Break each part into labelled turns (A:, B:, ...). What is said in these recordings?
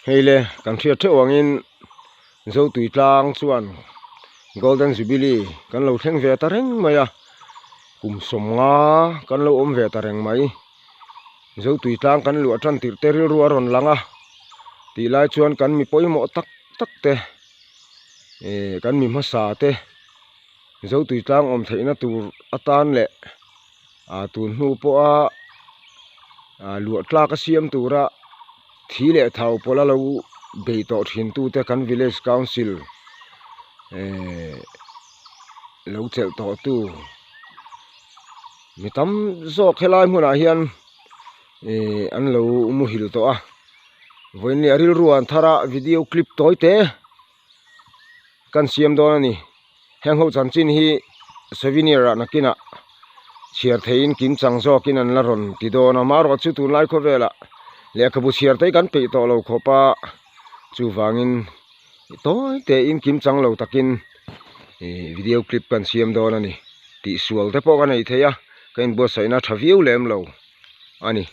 A: Hei le kan hriat theuh angin Zotui tlang chuan Golden Jubilee kan lo thleng ve ta reng mai a, kum sawmnga kan lo awm ve ta reng mai. Zotui tlang kan luah tan tirh te rilru a rawn lang a, tih lai chuan kan mi pawimawh tak tak te eh kan mi hmasa te Zotui tlang awm theihna tur atan leh ah tun hnu pawha ah luah tlak a siam tura thi leh thau pawlh a lo bei tawh thin tute kan village council eh lo chelh tawh tu mi tam zawk helai hmunah hian eh an lo muhil tawh a vawiin leh rilru an thar a video clip tawi te kan siam dawn a ni. Heng ho chanchin hi souvenir ah nakinah chhiar theihin kim chang zawkin an la rawn ti dawn a, amaherawh chu tunlai khawvelah lehkhabu chhiar te hi kan peih tawh lo khawp a, chuvangin tawi tein kim chang lo takin ih video clip kan siam dawn a ni tih sual te pawh ka nei thei a, ka inbuatsaihna tha viau lem lo a ni.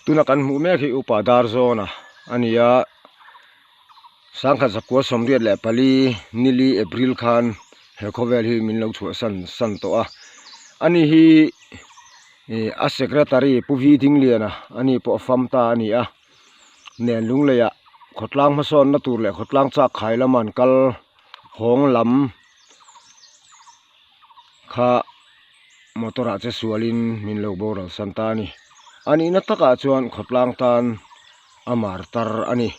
A: Tuna kan hmuh mek hi upa dar zawn a a ni a. Sangkhat zakua 84 nili April khan he khawvel hi min lo chhuah san san tawh a ani hi ih a secretary Pu V Dingliana ani pawh a fam ta a ni a nen lungleiah khawtlang hmasawnna tur leh khawtlang chak khai lama an kal hawng lam kha motor ah che sualin min lo boral san ta a ni a nihna takah chuan khawtlang tan a mar tar a ni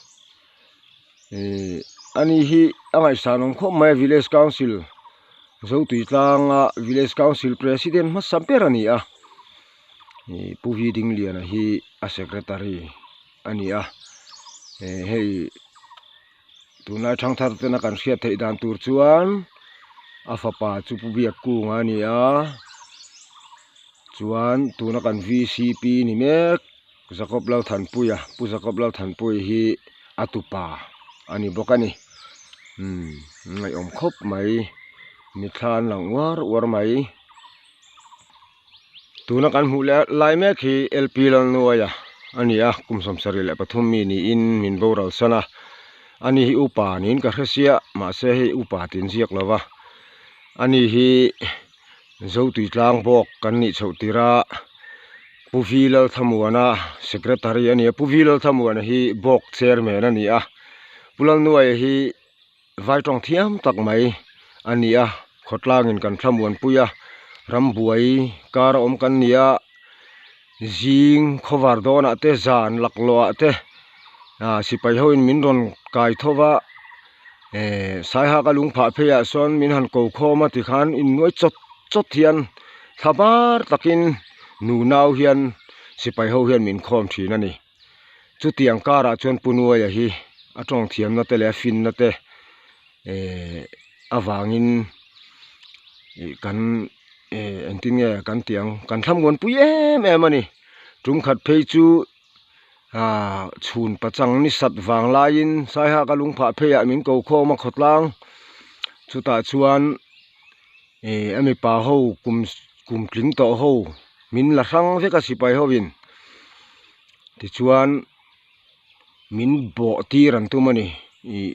A: ihh ani hi a ngaihsan awm khawp mai a village council Zotui tlanga village council president hmasa ber a ni a ihh Pu V Dingliana hi a secretary a ni a eh hei. Tunlai thangthar tena kan hriat theih dan tur chuan a fapa chu Pu Biak Kunga a ni a chuan tuna kan V C P ni mek Jacob Lalthanpuia Pu Jacob Lalthanpuia hi a tupa a ni bawk a ni umm ngaihawm khawp mai mitthla an lang uar uar mai tuna kan hmuh leh lai mek hi L P Lalnuaia a ni a kum 73 mi niin min boral san a ani hi upa niin ka hre sia mahse hei upa tih an ziak lo va ani hi Zotui tlang bawk kan nih chhoh tir a Pu V Lalthamuana secretary a ni a Pu V Lalthamuana hi bawk chairman a ni a Pu Lalnuaia hi Vai tawng thiam tak mai a ni a, khawtlangin kan thlamuanpui a, rambuai kar a awm kan ni a, zing khawvar dawnah te zan laklawh ah te ah sipai ho in min rawn kai tho va eh Saiha ka lung phah phei ah sawn min han ko khawm a tikhan innuai chawt chawt hian thla var takin nu nau hian sipai ho hian min khawm thin a ni. Chutiang karah chuan Pu Nuaia hi a tawng thiamna te leh a finna te ehh avangin ih kan ehh engtin nge kan tih ang kan thlamuan pui em em a ni. Tum khat phei chu ah chhun pachang ni sat vang laiin Saiha ka lungphah pheiah min ko khawm a khawtlang chutah chuan ehh a mipa ho kum kum tling tawh ho min la hrang vek a sipai hovin tichuan min bawh tir an tum a ni ih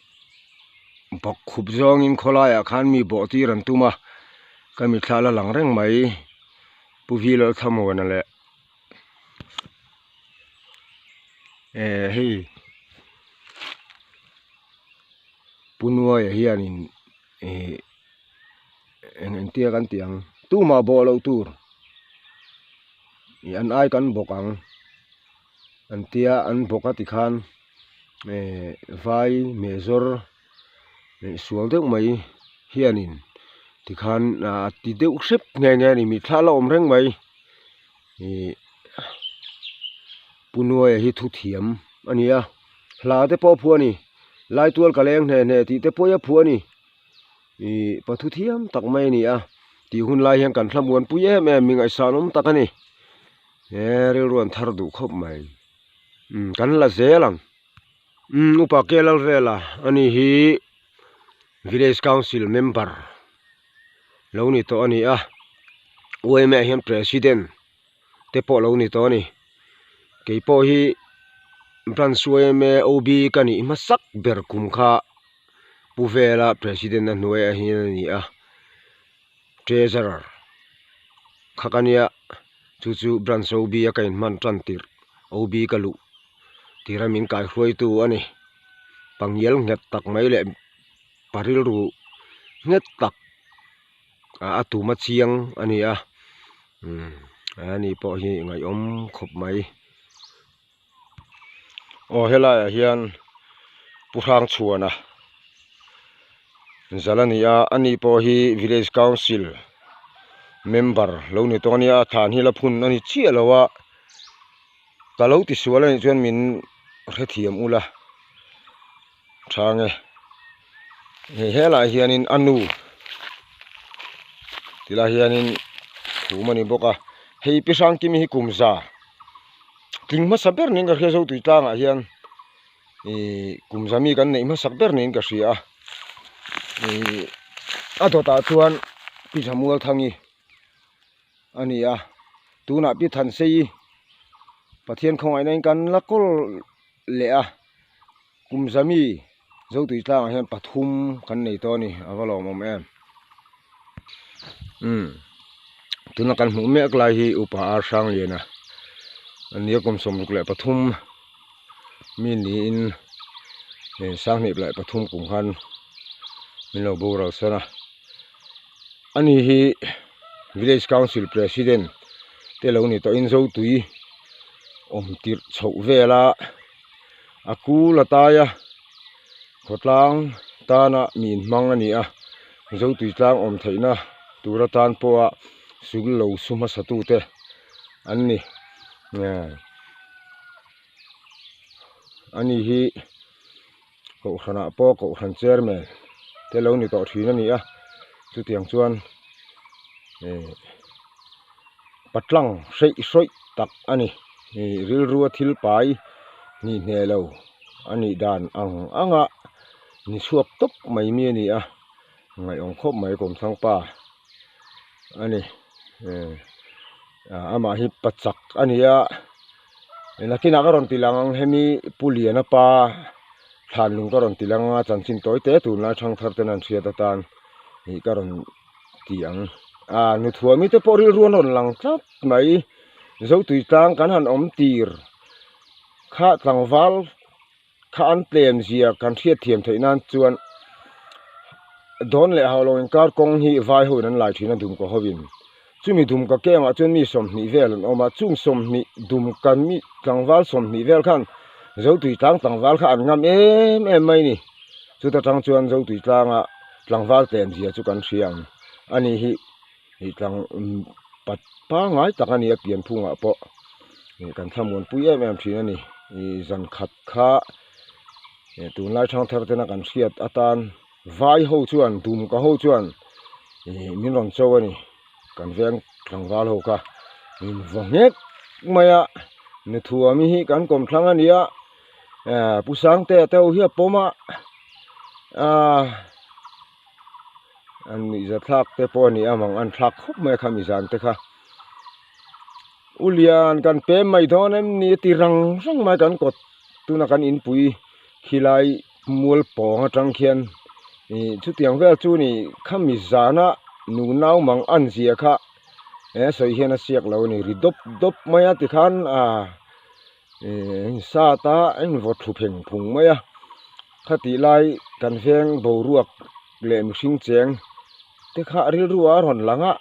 A: bawk khup zawngin khawlaiah khan mi bawh tir an tum a ka mitthla la lang reng mai Pu V Lalthamuana leh eh hei Pu Nuaia hianin ih eng engtia kan tih ang tumah bawh loh tur ih an ai kan bawk ang an tia an bawk a tikhan eh vai mezawr eh sual deuh mai hianin tikhan ah ti deuh hrep nghe nghe a ni mitthla la awm reng mai ih Pu Nuaia hi thuthiam a ni a hla te pawh a phuah a ni Laitual ka leng hne hne tih te pawh hi a phuah a ni. Ih pathu thiam tak mai a ni a tih hun lai hian kan thlamuan pui em em mi ngaihsan awm tak a ni he rilru an thar duh khawp mai umm kan la zel ang umm upa Kelal vela ani hi village council member lo ni tawh a ni a U_M_A ah hian president te pawh lo ni tawh a ni keipawh hi. Branch yma OB ka nih hmasak ber kum kha Pu Vela President a hnuaiah hian a ni a, Treasurer kha ka nia chu chu Branch OB a ka inhman tan tirh OB ka luh tir a min kaihruaitu a ni. Pangial nghet tak mai leh pa rilru nghet tak a tum a chiang a ni a umm ani pawh hi ngaihawm khawp mai. Aw helaiah hian Pu Hrangchhuana zal a ni a ani pawh hi village council member lo ni tawh a nia a thlan hi la phun a ni chiah lo a ka lo tisual a nih chuan min hrethiam ula tha nge hei helaiah hianin a nu tilai hianin khum a ni bawk a hei pi hrangkimi hi kum za tling hmasa ber niin ka hria zotui tlangah hian ihh kum za mi kan neih hmasak ber niin ka hria a ihh a dawtah chuan pi Zamualthangi a ni a tunah pi Thansei Pathian khawngaihna in kan la kawl leh a. Kum zami Zotui tlangah hian pathum kan nei tawh a ni a va lawmawm em umm tuna kan hmuh mek lai hi upa ar hrang lian a ania kum 63 mi niin 2023 kum khan min lo boral sawn a ani hi village council president te lo ni tawhin Zotui awm tirh chhoh vel a. A kul a tai a khawtlang tana mi inhmang a ni a Zotui tlang awm theihna tur atan pawha sul lo su hmasa tute an ni ani hi kohhranah pawh kohhran chairman te lo ni tawh thin a ni a chutiang chuan eh patlang hreih hrawih tak a ni ih rilrua thil pai hnih hneh lo a nih dan ang ang a ni chhuak tawp mai mi a ni a ngaihawm khawp mai kawmthlang pa a ni eh amah hi pachak a ni a nakinah ka rawn ti lang ang hemi Pu Liana pa thlan lung ka rawn ti lang a chanchin tawi te tunlai thangthar ten an hriat atan ih ka rawn ti ang a nuthuami te pawh rilru an rawn lang tlat mai Zotui tlang kan han awm tir kha tlangval kha an tlem zia kan hriat thiam theih nan chuan dawn leh hauh lo inkar kawng hi vai ho in an lai thin a dumka ho in chumi dumka kengah chuan mi 20 vel an awm a chung 20 dumka mi tlangval 20 vel khan Zotui tlang tlangval kha an ngam em em mai a ni chuta tang chuan Zotui tlanga tlangval tlem zia chu kan hria ang ani hi ih tlang pat pangngai tak a ni a pian phungah pawh ih kan thlamuanpui em em thin a ni ih zan khat kha ih tunlai thangthar tena kan hriat atan vai ho chuan dumka ho chuan ih min rawn cho a ni kan veng tlangval ho kha min vaw nghek mai a nuthuami hi kan kawmthlang a ni a Pu Sangtea te ho hi a pawm a aaa an nuihza thlak te pawh a ni a mang an thlak khawp mai a khami zan te kha u lian kan pem mai dawn em ni a ti rang rang mai kan kawt tuna kan inpui khilai mual pawng atang khian ih chutiang vel chu ni khami zana nu nau mang an zia kha he sawi hian a siak lo a ni ri dawp dawp mai a tikhan aa. Ih sat a a invaw thu pheng phung mai a khatih lai kan veng boruak leh mihring cheng te kha rilru a rawn lang a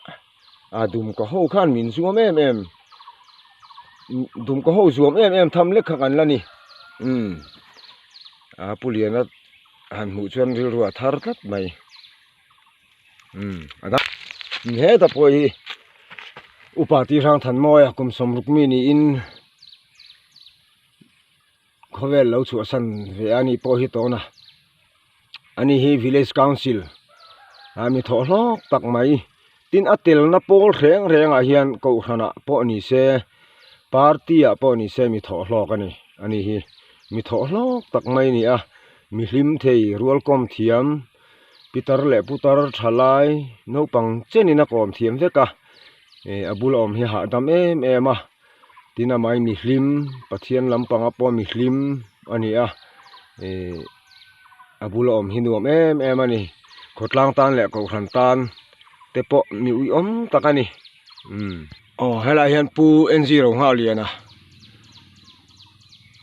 A: a dumka ho khan min zuam em em dumka ho zuam em em tham lek kha kan la ni umm a pu liana han hmuh chuan rilru a thar tlat mai umm a dang heta pawh hi upa tih hrang than mawi a kum 60 mi niin. Khawvel lo chhuahsan ve a nih pawh hi tawna ani hi village council a mi thawh hlawk tak mai tin a telna pawl reng reng ah hian kohhran ah pawh ni se party ah pawh ni se mi thawh hlawk a ni ani hi mi thawh hlawk tak mai a ni a mi hlim thei rual kawm thiam pitar leh putar thalai naupang chenin a kawm thiam vek a ih a bula awm hi a hahdam em em a. Tin amah hi mihlim Pathian lampanga pawh mihlim a ni a ihh a bula awm hi nuam em em a ni khawtlang tan leh kohhran tan te pawh mi uiawm tak a ni umm aw helaiah hian pu N zero nghah lian a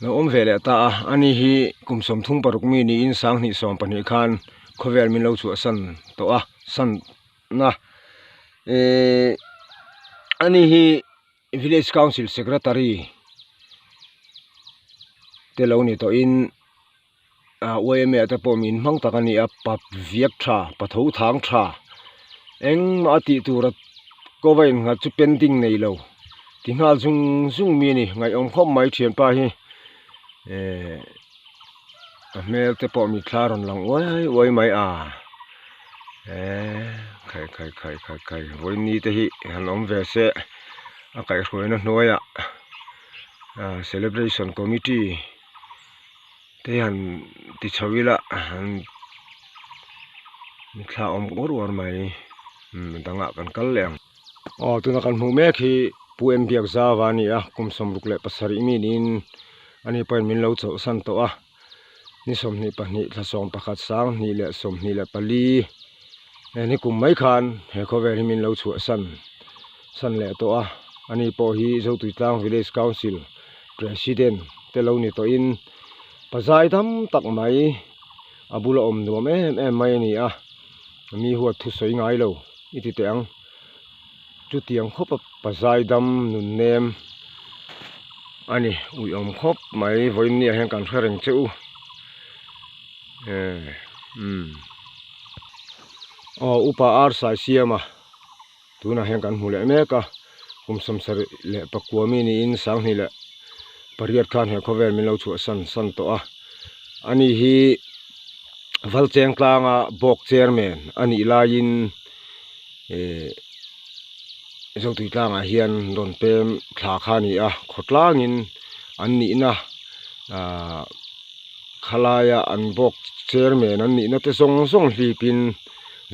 A: lo awm ve leh ta a ani hi kum 36 mi niin 2020 khan khawvel min lo chhuahsan tawh a san na ihh ani hi. Village Council Secretary te lo ni tawhin ah yma te pawh min hmang tak a ni a pa viak tha pa tho thang tha engmah a tih tur a ko va innghat chu pending nei lo ti nghal zung zung mi a ni ngaihawm khawp mai thianpa hi eh a hmel te pawh mitthla a rawn lang uai uai mai a eee khai khai khai khai khai vawiin te hi han awm ve se a kaihhruaina hnuaiah ah celebration committee te han ti chho ila han mitthla awm uar uar mai umm dangah kan kal leh ang. Aw tuna kan hmuh mek hi Pu M Biakzauva a ni a kum 67 mi niin ani pawhin min lo chawlhsan tawh a ni 22 thla 11 2024 he ni kum mai khan he khawvel hi min lo chhuahsan san leh tawh a ani pawh hi Zotuitlang Village Council President te lo ni tawhin pazai tam tak mai a bula awm nuam em em mai a ni a mi huat thusawi ngai lo i ti teh ang. Chutiang khawp a pazai dam nun nem a ni uiawm khawp mai vawiin ni ah hian kan hre reng che u eh umm aw upa ar sai siam a tunah hian kan hmu leh mek a kum 79 mi niin 2008 khan he khawvel min lo chhuahsan san tawh a ani hi Valcheng tlanga bawk chairman a nih laiin. Ihh Zotui tlangah hian rawn pem thla kha a ni a khawtlangin an nihna ahh khalaia an bawk chairman an nihna te zawng zawng hlipin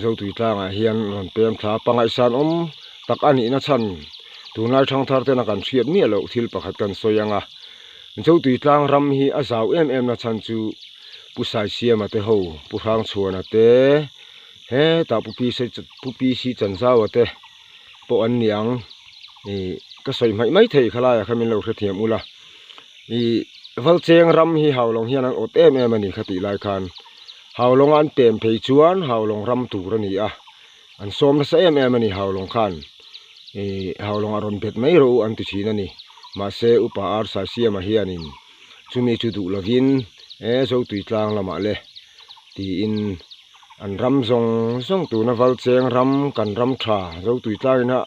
A: Zotui tlangah hian rawn pem thla a pangaihsan awm tak a nihna chhan tunlai thangthar tena kan hriat miah loh thil pakhat kan sawi ang a Zotui tlang ram hi a zau em em na chhan chu Pu Saisiama te ho Pu Hrangchhuana te. Hetah Pu Pi Pu Pi Si Chanzaua te pawh an ni ang ih ka sawi hmaih mai thei khalaiah kha min lo hrethiam ula ih Valcheng ram hi Haulawng hian an awt em em a ni kha tih lai khan Haulawnga an pem phei chuan Haulawng ram tur a ni a an sawm nasa em em a ni Haulawng khan ih Haulawng a rawn bet mai rawh u an ti thin a ni mahse Upa R Saisiama hianin chumi chu duh lovin e Zotui tlang lamah le tiin. An ram zawng zawng tuna Valcheng ram kan ram tha Zotui tlangina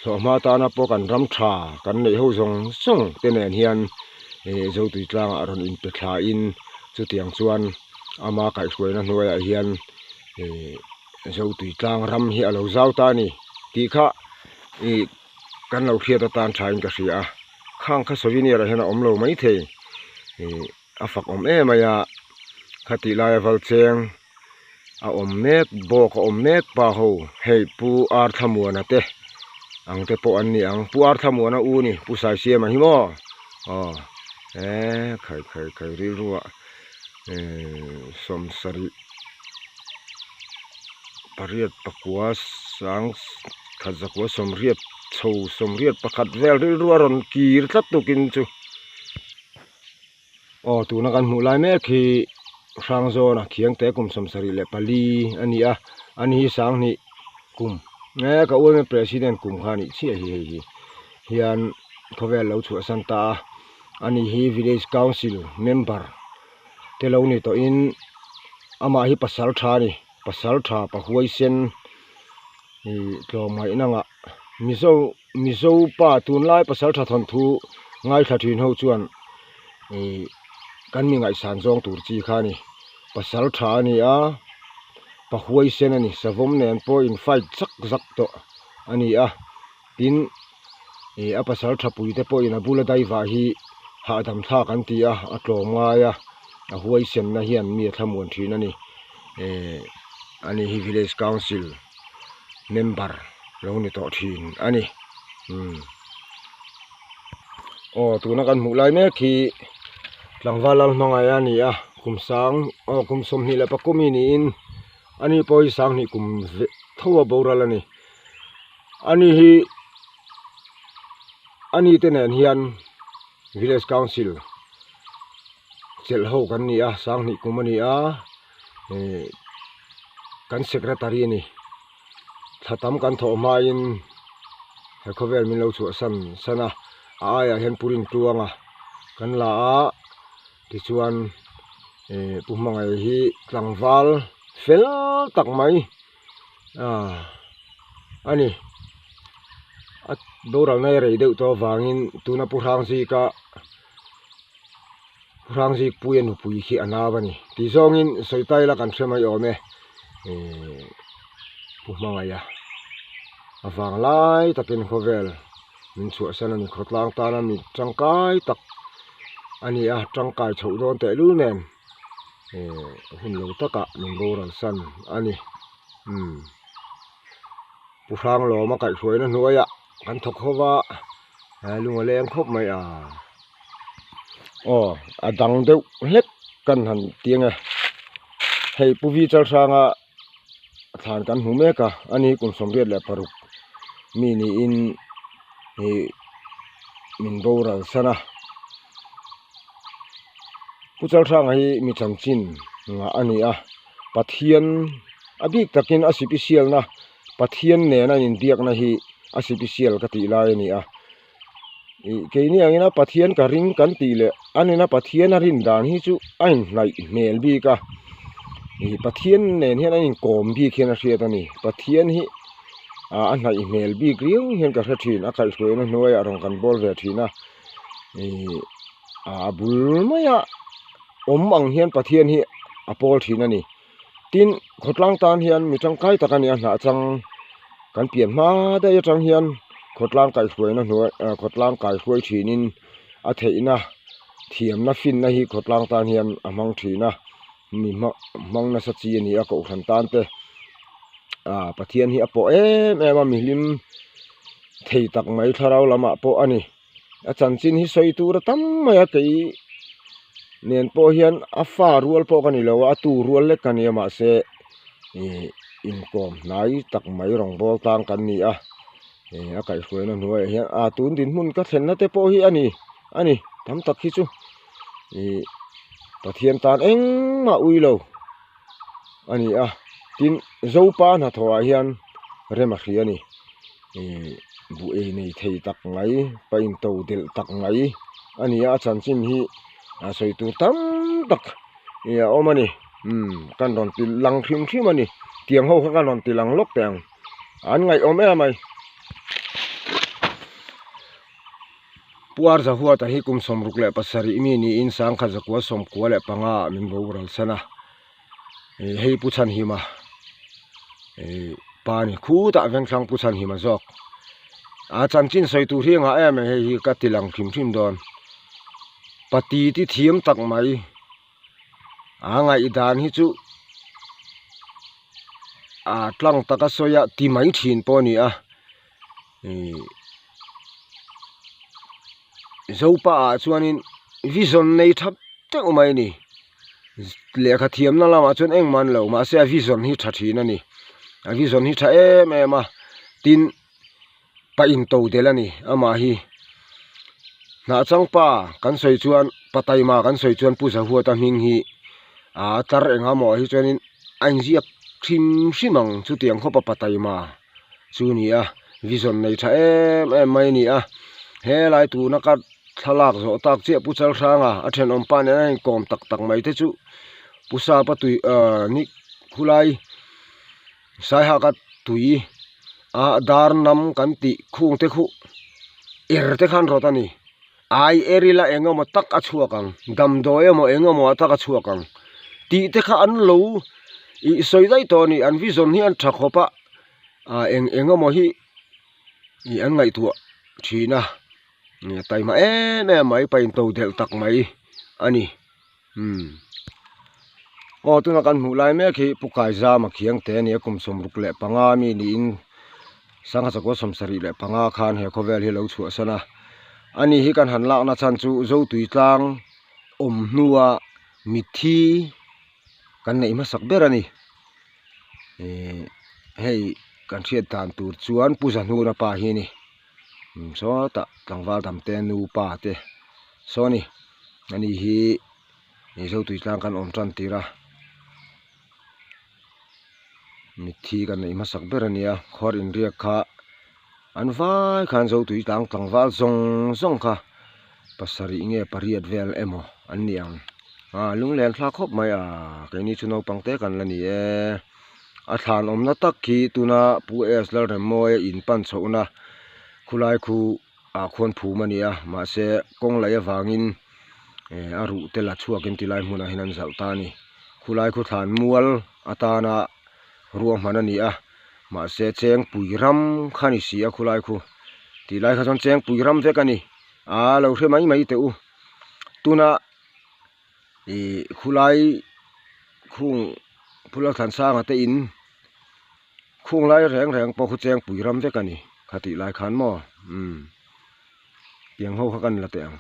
A: hlawhhma tana pawh kan ram tha kan neih ho zawng zawng te nen hian ih Zotui tlangah rawn inpe thlain chutiang chuan ama kaihhruaina hnuaiah hian ih Zotui tlang ram hi a lo zau ta a ni tih kha ih kan lo hriat atan thain ka hria a khang kha souvenir ah hian a awm lo maithei ih. A fak awm em mai a khatih laia Valcheng a awm mek bawk a awm mek pa ho hei Pu Arthlamuana te ang te pawh an ni ang Pu Arthlamuana u ni Pu Saisiama hi maw aw eee khai khai khai rilru ah eee 78 pakua sang khat zakua 80 chho 81 vel rilru a rawn kir tlat tukin chu. Aw tuna kan hmuh lai mek hi Hrangzawna Khiangte kum 74 a ni a ani hi 2000 kum e ka uaime president kum kha a nih chiah hi hei hi hian khawvel lo chhuahsan ta a ani hi village council member te lo ni tawhin amah hi pasal tha a ni pasal tha pa huaisen ih tlawmngaihna ngah mizo Mizo pa tunlai pasal tha thawnthu ngaithla thin ho chuan ih kan mi ngaihsan zawng tur chi kha a ni pasal tha a ni a pa huaisen a ni savawm nen pawh in fight zak zak tawh a ni a tin ih a pasal tha pui te pawhin a bula daivah hi hahdam thlak an ti a a tlawm ngai a a huaisen na hian mi a thlamuan thin a ni eh ani hi village council member lo ni tawh thin a ni umm. Aw tuna kan hmuh lai mek hi tlangval lal hmangaih a ni a kum sang aw kum sawmhnih leh pakua mi niin ani pawh hi sanghnih kum tho a boral a ni ani hi ani te nen hian village council chelh ho kan ni a sanghnih kum a ni a ihh kan secretary a ni. Thla tam kan thawh hmain he khawvel min lo chhuahsan san a, a aiah hian pu Rintluanga kan la a, tichuan ih pu Hmangaih hi tlangval fel tak mai ah a ni. A boralna hi rei deuh tawh avangin tuna pu Hrangzika Hrangzikpuia nupui khi a nau a ni tih zawngin sawi ta ila kan hre mai awm e ihh pu hmangaih a a vang lai takin khawvel min chhuahsan a ni khawtlang tana mi tangkai tak a ni a tangkai chhoh dawn tehlul nen ihh hun lo takah min boral san a ni umm pu Hranglawma kaihhruaina hnuaiah kan thawk ho va lung a leng khawp mai a. Aw a dang deuh hlek kan han ti ang e hei pu vi chal hranga thlan kan hmu mek a ani kum sawmriat leh paruk mi niin ih min boral san a pu chal hranga hi mi chanchin ngah a ni a Pathian a bik takin a sipisialna Pathian nena inbiakna hi a sipisial ka tih lai a ni a. Ih keini angin a Pathian ka ring kan tih leh a nena Pathian a rin dan hi chu a inhnaih hmel bik a ih Pathian nen hian a inkawm bik hian a hriat a ni Pathian hi ah a hnaih hmel bik riau hian ka hre thin a kaihhruaina hnuaiah rawn kan bawl ve thin a ih a bul maia awm ang hian Pathian hi a pawl thin a ni. Tin, khawtlang tan hian mi tangkai tak a ni a, hnah chang kan pian hma daih atang hian khawtlang kaihhruaina hnuai ah khawtlang kaihhruai thinin a theihna thiamna finna hi khawtlang tan hian a hmang thin a, mi hmang nasa chi a ni a kohhran tan te ah Pathian hi a pawh em em a mihlim thei tak mai thlarau lamah pawh a ni. A chanchin hi sawi tur a tam mai a kei nen pawh hian a fa rual pawh ka ni lo a a tu rual lek ka ni a mahse ih inkawm hnai tak mai rawngbawl tang kan ni a ih a kaihhruaina hnuaiah hian ah tun dinhmun ka thlenna te pawh hi a ni a ni tam tak hi chu ih Pathian tan engmah ui lo a ni a tin Zopa hnathawhah hian rem a hria a ni. Ihh buh ei nei thei tak mai pa in to delh tak mai a ni a a chanchin hi a sawi tur tam tak ih a awm a ni umm kan rawn ti lang hrim hrim a ni tiang ho kha kan rawn ti lang lawk teh ang an ngaihawm em mai. Puar Zahuata hi kum 67 mi niin sangkhat zakua 95 ah min boral san a. Ih hei Pu Chhanhima ih pa a ni khutah Vengthlang Pu Chhanhima zawk a chanchin sawi tur hi a ngah em em hei hi ka ti lang hrim hrim dawn pati ti thiam tak mai a ngaihdan hi chu a tlang taka sawi a ti mai thin pawh a ni a ih Zopa ah chuanin vision nei thap teuh mai a ni. Lehkha thiamna lamah chuan engmah an lo mahse a vision hi tha thin a ni a vision hi tha em em a tin pa in to del a ni amah hi hnah chang pa kan sawi chuan pa taima kan sawi chuan pu Zahuata hming hi aa tlar eng emaw ah hi chuanin a inziak hrim hrim ang chutiang khawpa pa taima chu a ni a vision nei tha em em mai a ni a helai tuna ka thlalak zawh tak chiah Pu Chalhranga a thenawm pa nen a inkawm tak tak mai te chu Pu Sapa tui ahh ni khulai Saihaka tui a dar nam kan tih khung te khuh er te khan rawt a ni ai er ila eng emaw tak a chhuak ang damdawi emaw eng emaw ah tak a chhuak ang tih te kha an lo ih sawi daih tawh a ni an vision hi an tha khawp a ah eng eng emaw hi ih an ngaihtuah thin a. Taima em em mai pa in to delh tak mai a ni umm aw tuna kan hmuh lai mek hi pu kaizama khiang te a ni a kum 65 mi niin sangha chakua 75 khan he khawvel hi a lo chhuahsan a. Ani hi kan han lakna chhan chu Zotui tlang awm hnua mitthi kan neih hmasak ber a ni. Ihh hei kan hriat dan tur chuan Pu Zahnuna pa hi a ni. Sawtah tlangval dam te nupa te saw a ni. Ani hi Zotui tlang kan awm tan tir a. Mitthi kan neih hmasak ber a nia khuar inriak kha an vai khan Zotui tlang tlangval zawng zawng kha pasarih nge pariat vel emaw an ni ang ah lunglen thlak khawp mai a keini chu naupang te kan la ni e a thlan awmna tak khi tuna Pu S Lalremmawia in pan chhohna khulai khu ah khuan phum a ni a mahse kawng laih avangin eh a ruh te la chhuakin tilai hmunah hian an zalh ta a ni khulai khu thlan mual atana ruahman a ni a mahse chengpui ram kha a ni si a khulai khu tilai kha chuan chengpui ram vek a ni aa lo hre mai mai teh u tuna ih khulai khung phul a thlan sanga te in. Khung lai reng reng pawh khu chengpui ram vek a ni kha tih lai khan maw umm tiang ho kha kan la teh ang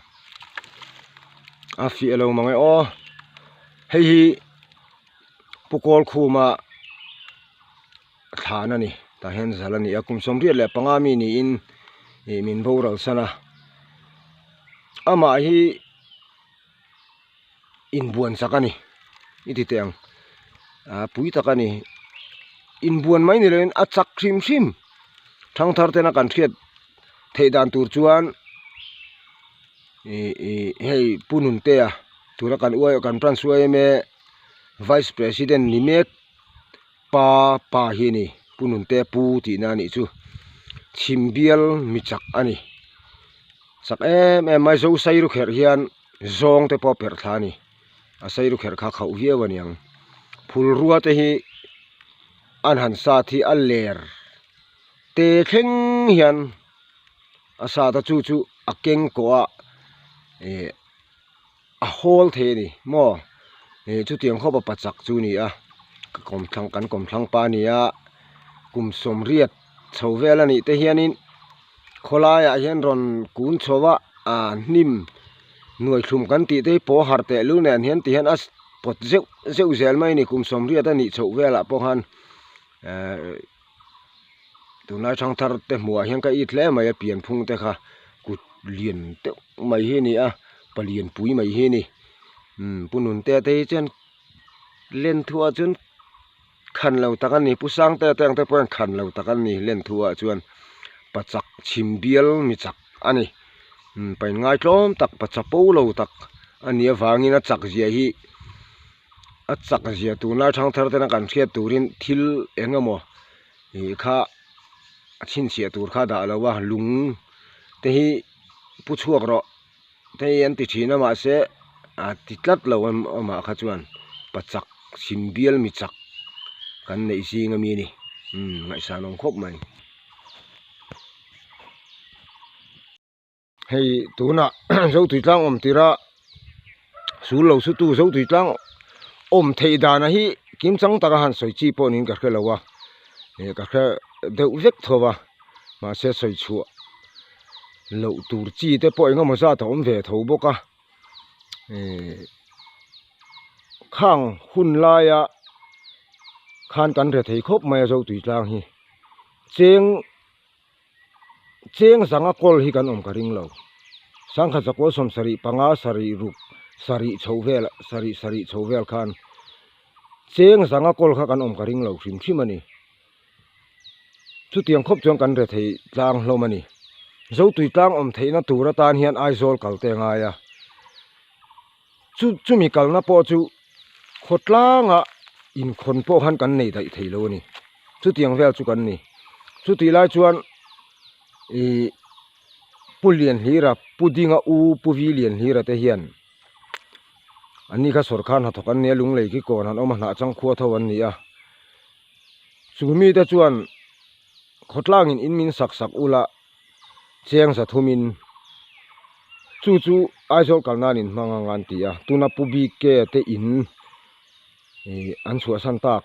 A: a fiah lo mang e aw hei hi pu kawl khuma thlan a ni tah hian zal a ni a kum sawmriat leh panga mi niin ih min boral san a amah hi. Inbuan chak a ni i ti teh ang ah pui tak a ni inbuan mai ni loin a chak hrim hrim thangthar tena kan hriat theih dan tur chuan ih ih hei pu nuntea tuna kan uai kan branch uai em e vice president ni mek pa pa hi a ni pu nuntea pu tihna a nih chu chhim bial mi chak a ni chak em em mai zosairu kherh hian. Zawng te pawh perh thla a ni a sairu kherh kha khauh viau a niang phulrua te hi an han sat hi a ler te thleng hian a sat a chu chu a keng kawh a ih a hawl thei a ni maw ih chutiang khawp a pachak chu a ni a ka kawmthlang kan kawmthlang pa a ni a kum sawmriat chho vel a nih te hianin khawlaiah hian rawn kun chho a ah hnim nuaithlum kan tih te hi paw harh teh lul nen hian ti hian a pawt zeuh zeuh zel mai a ni kum sawmriat a nih chhoh velah pawh khan ehh tunlai thangthar te hmuhah hian ka it hle mai a pianphung te kha kut lian deuh mai hi a ni a palian pui mai hi a ni umm pu nunte te hi chuan len thuah chuan. Khan lo tak a ni Pu Sangte te ang te pawh hian khan lo tak an ni len thu ah chuan pachak chhim bial mi chak a ni umm pain ngaitlawm tak pachapo lo tak a nih avangin a chak zia hi a chak zia tunlai thangthar tena kan hriat turin thil eng emaw ih kha a chhinchhiah tur kha a dah lo a lung te hi pu chhuak rawh. Hei an ti thin a mahse a ti tlat lo a amah kha chuan pachak chhim bial mi chak kan neih zing ami a ni umm ngaihsan awm khawp mai. Hei tunah Zotui tlang awm tirh a sul lo su tu Zotui tlang awm theih dana hi kim chang taka han sawi chi pawh niin ka hre lo a ih ka hre deuh vek tho a mahse sawi chhuah. loh tur chi te pawh eng emaw zat a awm ve tho bawk a ihh khang hun laia khan kan re thei khawp mai a zotui tlang hi cheng cheng zanga kawl hi kan awm ka ring lo sangkhat zakua sawmsarih panga sarih ruk sarih chho vel sarih sarih chho vel khan cheng zanga kawl kha kan awm ka ring lo hrim hrim a ni. Chutiang khawp chuan kan rethei tlang hlawm a ni. Zotui tlang awm theihna tur atan hian Aizawl kal te a ngai a. Chu chumi kalna pawh chu khawtlanga inkhawn pawh khan kan nei daih thei lo a ni. Chutiang vel chu kan ni. Chutih lai chuan ih Pu Lianhlira, Pu Dinga u Pu Vi Lianhlira te hian an ni kha sawrkar hnathawk an ni a, lunglei khi kawn han awm a, hnah chang khua tho an ni a. Chu mite chuan khawtlangin in min sak sak ula cheng za thumin chu chu Aizawl kal nan in hmang ang an ti a, tuna Pu BK te in ih an chhuahsan tak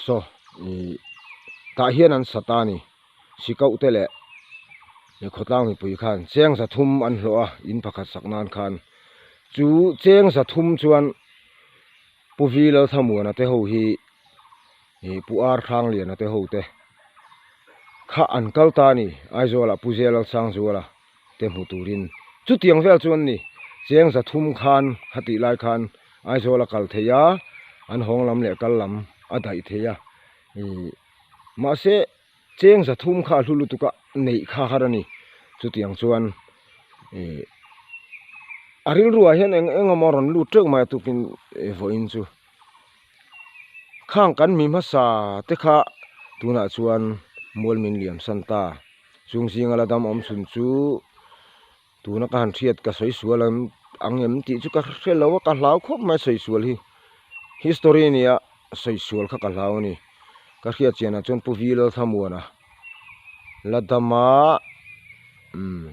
A: saw ih tah hian an sa ta a ni, sikauh te leh. Khawtlang mipui khan cheng zathum an hlawh a in pakhat sak nan khan chu cheng zathum chuan Pu Vi Lalthamuana te ho hi ih Pu Ar Hrangliana te ho te kha an kal ta a ni Aizawl ah Pu Zia Lalsangzuala te hmu turin chutiang vel chu an ni cheng zathum khan khatih lai khan Aizawl a kal thei a an hawng lam leh kal lam a daih thei a ih mahse Cheng zathum kha a hlu lutuk a, neih kha har a ni. Chutiang chuan ih a rilruah hian eng eng emaw a rawn lut teuh mai a tukin vawiin chu. Khang kan mi hmasa te kha tunah chuan mual min liam san ta. Chung zinga la dam awm chhun chu tuna ka han hriat ka sawi sual ang em tih chu ka hre lo a, ka hlau khawp mai sawi sual hi. History nia. Sawi sual kha ka hlau a ni. Ka hriat chianah chuan Pu Vi Lalthamuana la dam a, umm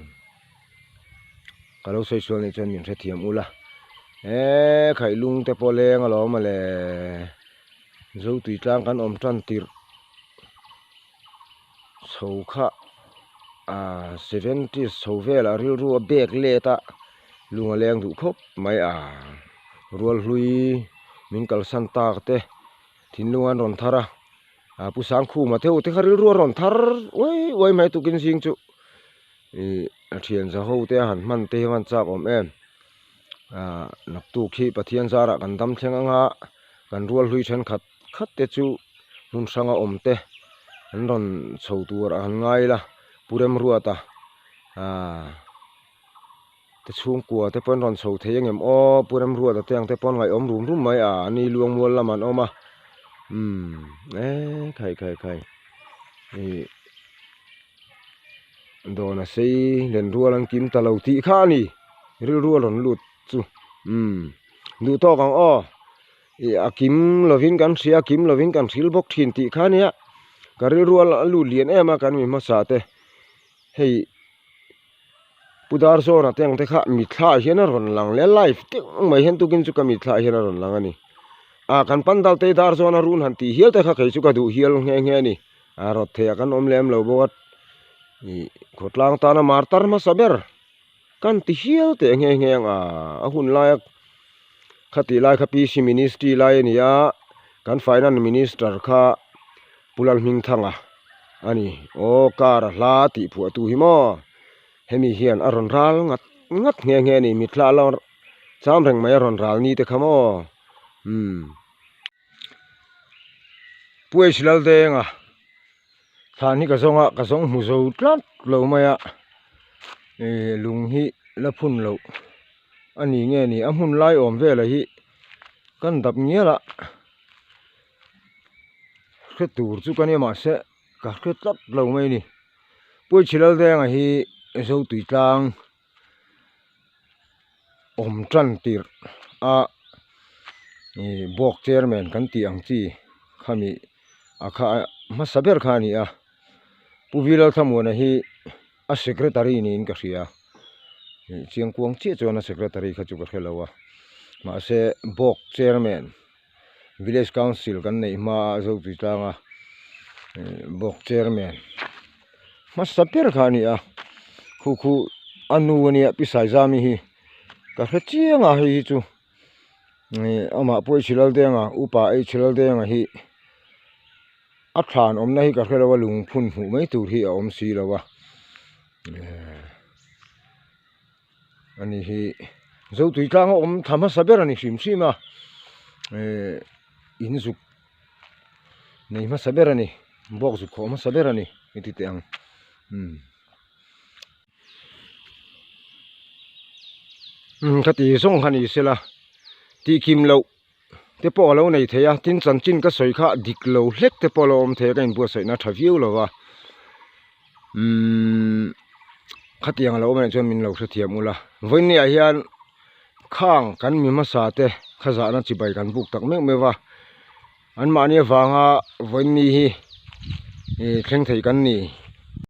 A: ka lo sawi sual nih chuan min hrethiam ula. Eee Khailung te pawh leng alawm a le, Zotui tlang kan awm tan tirh chho kha ah seventies chho velah rilru a bek let a lung a leng duh khawp mai a rual hlui min kalsan tak te thinlung an rawn thar a ah pu Sangkhuma te ho te kha rilru a rawn thar uai uai mai tukin zing chu ih a thian za ho te a han hman te hi a van chak awm em ah naktuk hi Pathian zarah kan dam thleng anga kan rual hlui thenkhat khat te chu hmun hranga awm te an rawn chho tur a han ngai ila Pu Remruata aaa te chhungkua te pawh an rawn chho thei angem aw Pu Remruata te ang te pawh an ngaihawm rum rum mai a ani Luangmual lamah an awm a umm eee khai khai khai ih dawna sei lenrual an kim ta lo tih kha a ni rilru a rawn lut chu umm duh tawk ang aw. Ih a kim lovin kan hria a kim lovin kan hril bawk thin tih kha ania ka rilru a lut lian em a kan mi hmasa te hei Pu Darzawna te ang te kha mitthla ah hian a rawn lang leh a live deuh mai hian tukin chu ka mitthla ah hian a rawn lang a ni ah kan pandal te Darzawna run han tih hial te kha kei chu ka duh hial nghe nghe a ni a rawt thei ah kan awm lem lo bawk a ih khawtlang tana martar hmasa ber. Kan ti hial teh nghe nghe ang a, a hun laia khati lai kha PC Ministry lai a ni a, kan Finance Minister kha Pu Lalhmingthanga a ni. Aw car a hla tih phuahtu hi maw hemi hian a rawn ral ngat ngat nghe nghe a ni, mitthla a lo cham reng mai a rawn ral ni te kha maw umm. Pu H Laldenga thlan hi ka zawng a ka zawng hmu zo tlat lo mai a ih lung hi la phun loh a ni nge ni a hmun lai awm vel ah hi kan dap ngial a hre tur chu ka nia mahse ka hre tlat lo mai a ni Pu H Laldenga hi Zotui tlang. Awm tan tirh a ih bawk chairman kan tih ang chi khami a kha hmasa ber kha a ni a Pu Vilalthamuana hi a secretary niin ka hria ih chiangkuang chiah chuan a secretary kha chu ka hre lo a mahse bawk chairman village council kan neih hma a Zotui tlanga ih bawk chairman hmasa ber kha a ni a khu khu a nu a nia pi Saizami hi ka hre chiang a hei hi chu ih amah pawh hi Chhilaldenga upa ei Chhilaldenga hi a thlan awmna hi ka hre lo a lungphun hmuh mai tur hi a awm si lo a Ani hi Zotui tlang a awm tha hmasa ber a ni hrim hrim a ehh in zuk nei hmasa ber a ni bawk zuk khawh hmasa ber a ni heti teh ang umm umm khati zawng kha ni sela tih kim loh te pawh a lo nei thei a tin chanchin ka sawi kha dik lo hlek te pawh a lo awm thei a ka inbuatsaihna tha viau lo va umm khatiang a lo awm anih chuan min lo hrethiam ula vawinia hian khang kan mi hmasa te kha zahna chibai kan buk tak meuh meuh va anmahni avanga vawiin mi hi ih thleng thei kan ni.